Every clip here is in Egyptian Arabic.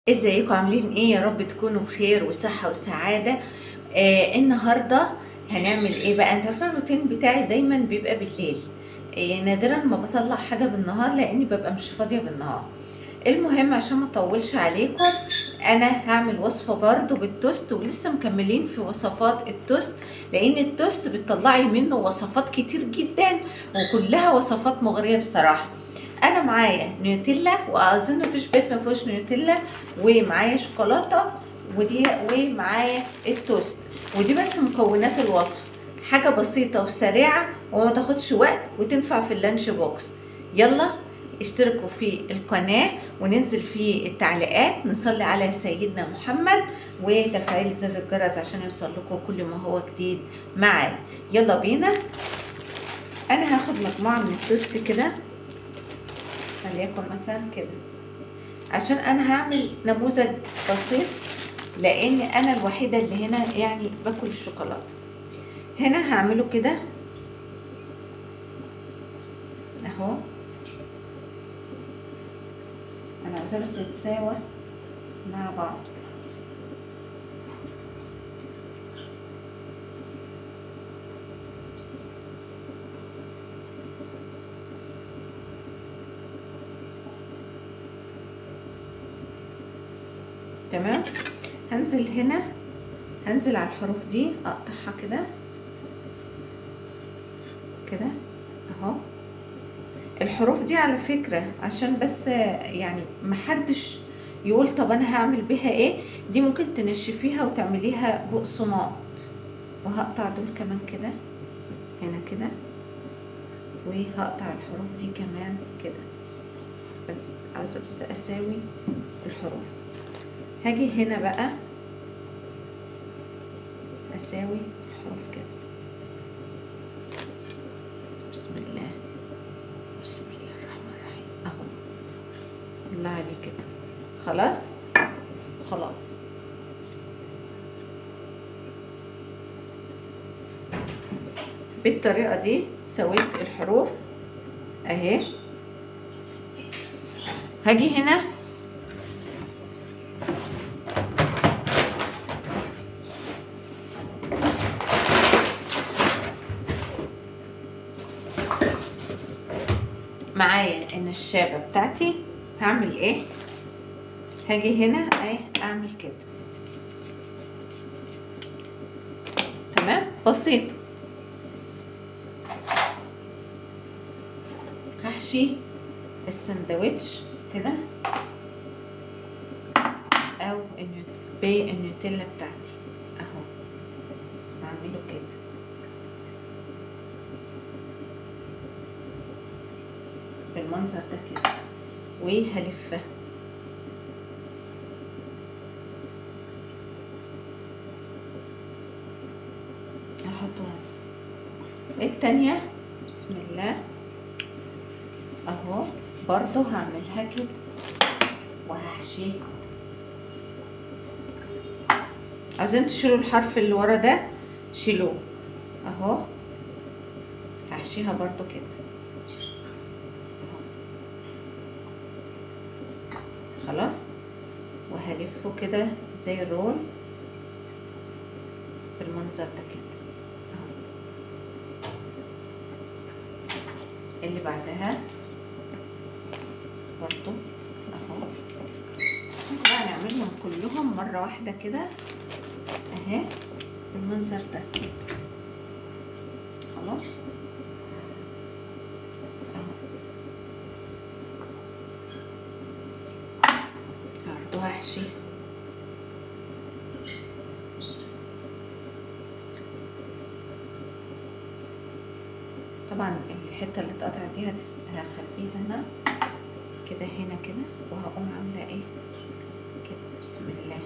ازيكم عاملين ايه؟ يا رب تكونوا بخير وصحة وسعادة. النهاردة هنعمل ايه بقى؟ انتوا عارفين الروتين بتاعي دايما بيبقى بالليل، نادرا ما بطلع حاجة بالنهار لاني ببقى مش فاضية بالنهار. المهم عشان ما اطولش عليكم انا هعمل وصفة برضو بالتوست، ولسه مكملين في وصفات التوست لان التوست بتطلعي منه وصفات كتير جدا وكلها وصفات مغرية بصراحة. انا معايا نيوتيلا، واظن مفيش بيت ما فيهوش نيوتيلا، ومعايا شوكولاتة ودي، ومعايا التوست، ودي بس مكونات الوصفة. حاجة بسيطة وسريعة وما تاخدش وقت وتنفع في ال lunch box. يلا اشتركوا في القناة وننزل في التعليقات، نصلي على سيدنا محمد وتفعيل زر الجرس عشان يوصل لكم كل ما هو جديد معايا. يلا بينا. انا هاخد مجموعة من التوست كده، وليكن مثلا كده، عشان انا هعمل نموذج بسيط لان انا الوحيدة اللي هنا يعني باكل الشوكولاتة. هنا هعمله كده اهو، انا عايزاه بس يتساوى مع بعض. تمام. هنزل هنا، هنزل على الحروف دي اقطعها كده كده اهو. الحروف دي على فكرة عشان بس يعني محدش يقول طب انا هعمل بيها ايه، دي ممكن تنشفيها وتعمليها بقسماط. وهقطع دول كمان كده هنا كده، وهقطع الحروف دي كمان كده، بس عاوزة بس اساوي الحروف. هاجي هنا بقى اساوي الحروف كده. بسم الله، بسم الله الرحمن الرحيم اهو، الله عليك كده. خلاص خلاص. بالطريقة دي سويت الحروف اهي. هاجي هنا معايا النشابه بتاعتي، هعمل ايه؟ هاجي هنا اهي اعمل كده. تمام، بسيط. هحشي السندوتش كده او بالنيوتيلا بتاعتي اهو، هعمله كده. بالمنظر ده كده، وهلفها. هحطها التانية. بسم الله اهو، برضو هعملها كده وهحشيه. عاوزين تشيلوا الحرف اللي ورا ده شيلوه اهو، هحشيها برضو كده. خلاص، وهلفه كده زي الرول بالمنظر ده كده اهو. اللي بعدها برضو اهو، بقى نعملهم كلهم مرة واحدة كده اهي بالمنظر ده. خلاص اهو، هحشي. طبعا الحتة اللي اتقطعت دي هخليها هنا كده، هنا كده، وهقوم عامله ايه كده. بسم الله.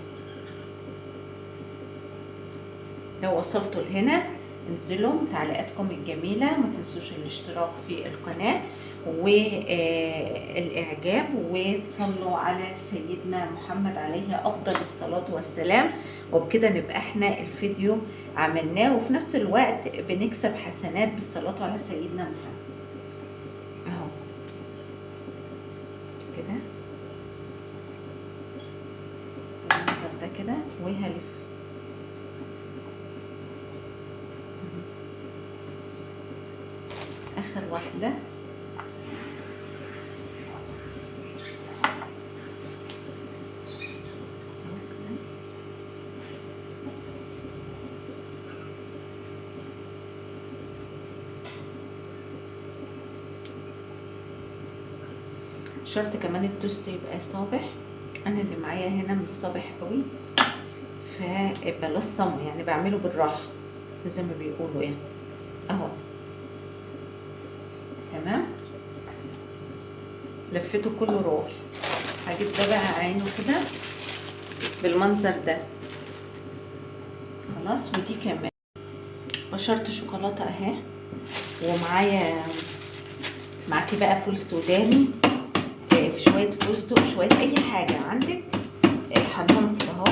لو وصلتوا لهنا انزلوا تعليقاتكم الجميلة، ما تنسوش الاشتراك في القناة والإعجاب، وتصلوا على سيدنا محمد عليه أفضل الصلاة والسلام. وبكده نبقى احنا الفيديو عملناه، وفي نفس الوقت بنكسب حسنات بالصلاة على سيدنا محمد اهو كده. كده وهلف. اخر واحدة. شرط كمان التوست يبقى صابح، انا اللي معايا هنا مش صابح قوي فبلصمه، يعني بعمله بالراحة زي ما بيقولوا يعني اهو. تمام، لفيته كله roll. هجيب ده بقى عينه كده بالمنظر ده خلاص. ودي كمان بشرت شوكولاتة اهي، ومعايا معاكي بقى فول سوداني، في شوية فستق، شوية اي حاجة عندك اطحنهم كده اهو.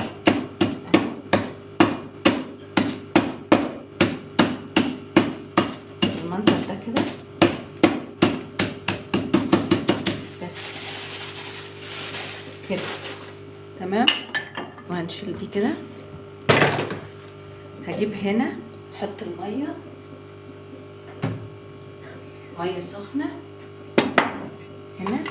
المنظر ده كده بس كده تمام. وهنشيل دي كده. هجيب هنا احط المية، مية سخنة هنا،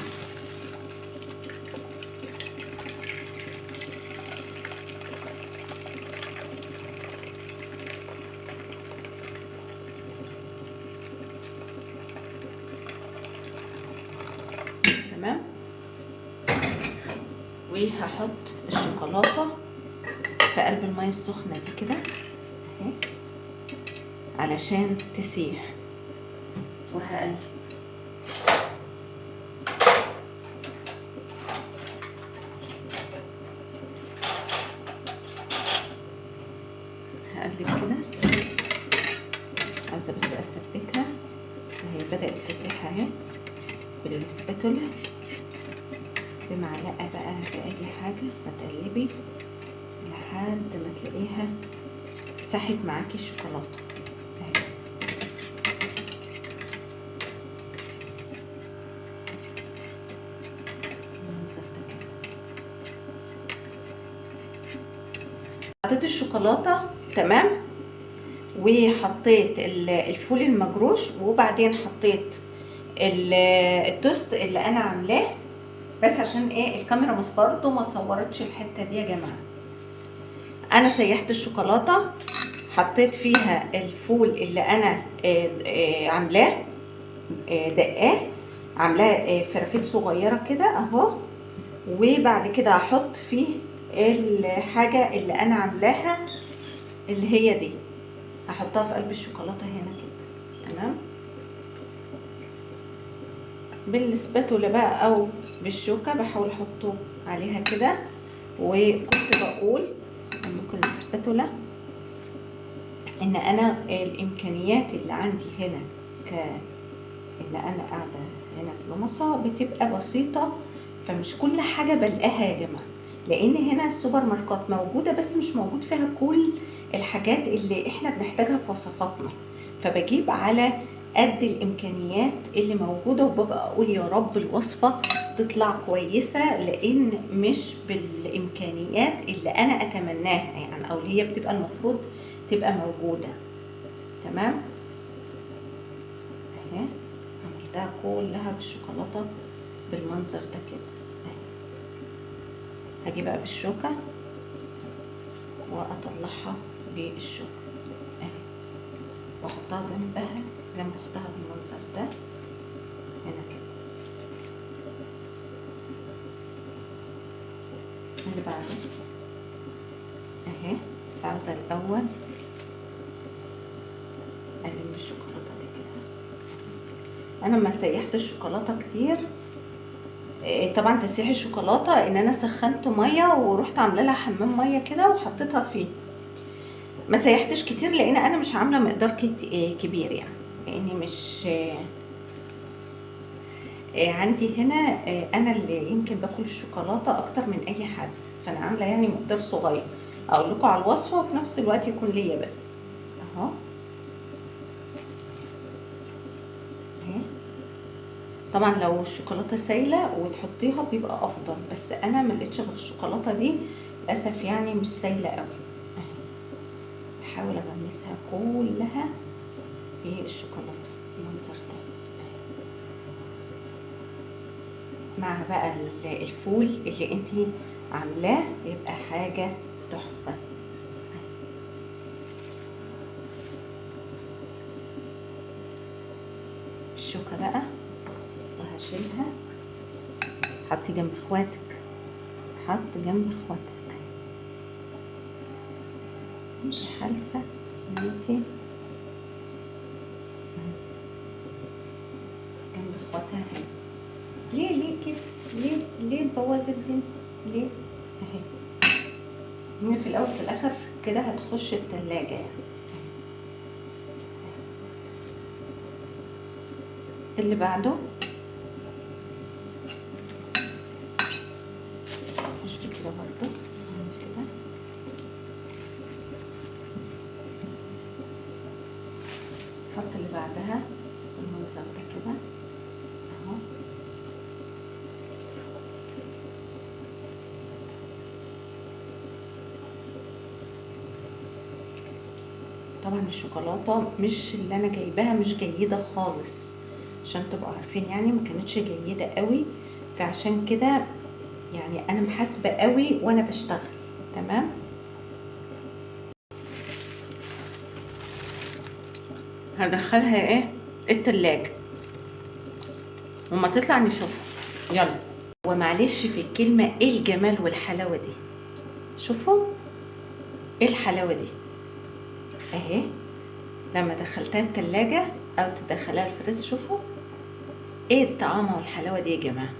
تمام. وهحط الشوكولاتة في قلب المية السخنة دي كده اهي علشان تسيح. وهقلب هقلب كده، عايزه بس اثبتها. اهي بدأت تسيح اهي بالسباتولا، بمعلقه بقى باي حاجة هتقلبي لحد ما تلاقيها ساحت معاكي الشوكولاتة اهي. المنظر ده كده. حطيت الشوكولاتة تمام، وحطيت الفول المجروش، وبعدين حطيت التوست اللي انا عاملاه، بس عشان ايه الكاميرا برضو ما صورتش الحتة دي يا جماعة. انا سيحت الشوكولاتة، حطيت فيها الفول اللي انا عاملاه دقاه، عاملاه فرافيت صغيرة كده اهو. وبعد كده هحط فيه الحاجة اللي انا عاملاها اللي هي دي، هحطها في قلب الشوكولاتة هنا كده تمام، بالسباتولا بقى او بالشوكة بحاول احطه عليها كده. وكنت بقول ممكن السباتولا ان انا الامكانيات اللي عندي هنا ان انا قاعدة هنا في لمصه بتبقى بسيطة، فمش كل حاجة بلقاها يا جماعة، لان هنا السوبر ماركت موجودة بس مش موجود فيها كل الحاجات اللي احنا بنحتاجها في وصفاتنا، فبجيب على قد الامكانيات اللي موجودة، وببقى اقول يا رب الوصفة تطلع كويسة، لان مش بالامكانيات اللي انا اتمناها يعني، او اللي هي بتبقى المفروض تبقى موجودة. تمام اهي عملتها كلها بالشوكولاته بالمنظر ده كده اهي. هجيب بقى بالشوكة واطلعها بالشوكة اهي، واحطها جنبها جنب اختها بالمنظر ده هنا كده. اللي بعده اهي، بس عاوزه الاول الم الشوكولاتة دي كده. انا ما سيحت الشوكولاتة كتير، طبعا تسيح الشوكولاتة ان انا سخنت مية ورحت عامله لها حمام مية كده وحطيتها فيه، ما سيحتش كتير لان انا مش عامله مقدار كبير يعني، لاني مش عندي هنا انا اللي يمكن باكل الشوكولاتة اكتر من اي حد، فانا عامله يعني مقدار صغير اقول لكم على الوصفة وفي نفس الوقت يكون ليا بس اهو. طبعا لو الشوكولاتة سايله وتحطيها بيبقى افضل، بس انا ما لقيتش غير الشوكولاتة دي للاسف يعني مش سايله قوي اهي. بحاول اغمسها كلها بالشوكولاته بالمنظر ده اهي، مع بقى الفول اللي انتي عاملاه، يبقى حاجة تحفة. الشوكة بقى وهشيلها، حطي جنب اخواتك، تحط جنب اخواتك. انتي حالفه انتي جنب اخواتها اهي. ليه ليه كده؟ ليه ليه تبوظي الدنيا ليه؟ اهي هي في الاول في الاخر كده هتخش التلاجة يعني. اللي بعده مش كده برضو، مش كده. نحط اللي بعدها بالمنظر ده كده اهو. طبعا الشوكولاتة مش اللي انا جايباها مش جيدة خالص عشان تبقوا عارفين، يعني ما كانتش جيدة قوي، فعشان كده يعني انا محاسبه قوي وانا بشتغل. تمام. هدخلها ايه التلاجة وما تطلع نشوفها. يلا. ومعلش في الكلمة، ايه الجمال والحلاوه دي؟ شوفوا ايه الحلاوة دي اهي. لما دخلتها التلاجة او تدخلها الفريز، شوفوا ايه الطعامه والحلاوه دي يا جماعة.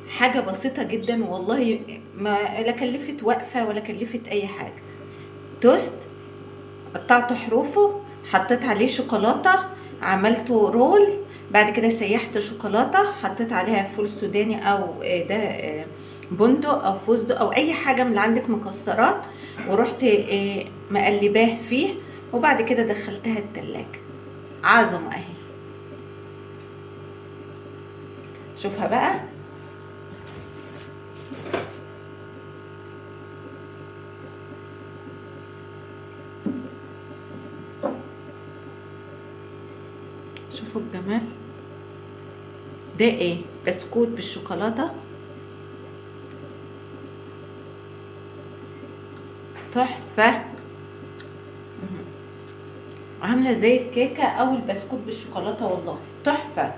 حاجة بسيطة جدا والله، ما لا كلفت وقفه ولا كلفت اي حاجة. توست قطعت حروفه، حطيت عليه شوكولاتة، عملته roll، بعد كده سيحت شوكولاتة حطيت عليها فول سوداني او ده بندق او فستق او اي حاجة من اللي عندك مكسرات، ورحت مقلباه فيه، وبعد كده دخلتها التلاجة. عظمه اهي. شوفها بقى. شوفوا الجمال ده ايه، بسكوت بالشوكولاته تحفة، عامله زي الكيكه او البسكوت بالشوكولاته والله تحفة.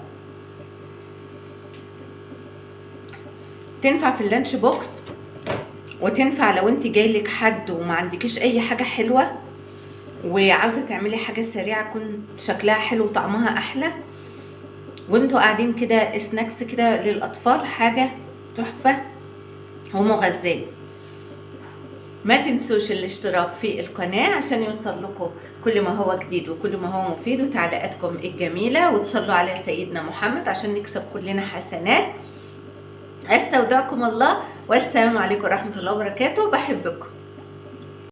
تنفع في ال lunch box، وتنفع لو انت جايلك حد وما عندكيش اي حاجة حلوة وعاوزه تعملي حاجة سريعة يكون شكلها حلو وطعمها احلى، وانتوا قاعدين كده snacks كده للاطفال، حاجة تحفة ومغذيه. ما تنسوش الاشتراك في القناة عشان يوصل لكم كل ما هو جديد وكل ما هو مفيد، وتعليقاتكم الجميلة، وتصلوا على سيدنا محمد عشان نكسب كلنا حسنات. استودعكم الله، والسلام عليكم ورحمة الله وبركاته. بحبكم.